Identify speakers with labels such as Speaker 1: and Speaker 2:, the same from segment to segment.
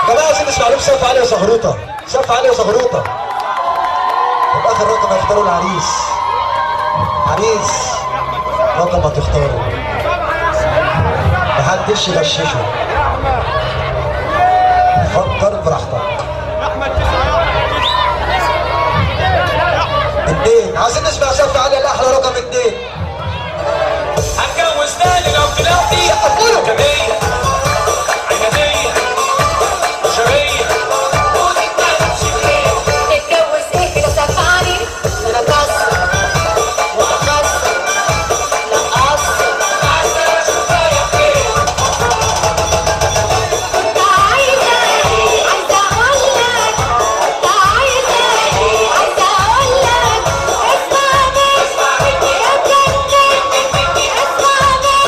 Speaker 1: جماعة عايزين نسمع لهم سقف عالية وزغروطة، سقف عالية وزغروطة. طب آخر رقم هيختاروا العريس. عريس رقم هتختاره، محدش يغششه، فكر براحتك. 2، عايزين نسمع سقف عالية لأحلى رقم 2.
Speaker 2: هتجوز تاني لو طلعتي
Speaker 1: سقفوله.
Speaker 2: كمية عنادية شرية
Speaker 3: اتجوز ايه كده سفعني انا كسر واكسر لا اقصر. كنت عايزة عايزة اقول لك، كنت عايزة عايزة اقول لك اسمع مني يا ابني، اسمع مني.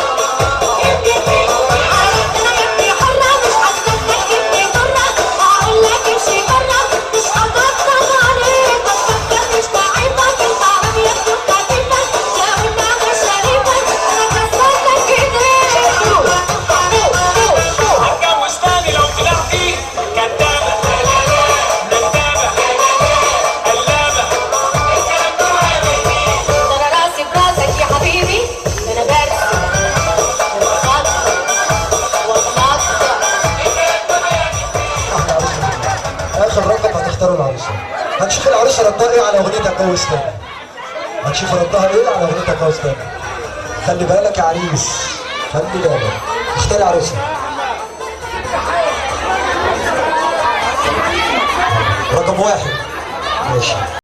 Speaker 3: عارف انا ابني حرة مش هستنى تجيبني ضرة، هقول لك امشي برا مش هطبطب عليك، ما تفكرنيش بعيبك الحرام ياخدوا خفيفك يا قلنا شريفك انا كسرتك ايديك.
Speaker 2: هتجوز تاني لو طلعتي كدابة ندابة قلابة.
Speaker 3: انا راسي براسك يا حبيبي، انا برسم وبخطط وبنطط.
Speaker 1: أحلى عروسة. آخر رقم هتختاروا العروسة. هنشوف العروسة ردها إيه على أغنية هتجوز تاني. هنشوف ردها إيه على أغنية هتجوز تاني. خلي بالك يا عريس، خلي بالك. اختاري عروسة. رقم 1. ماشي.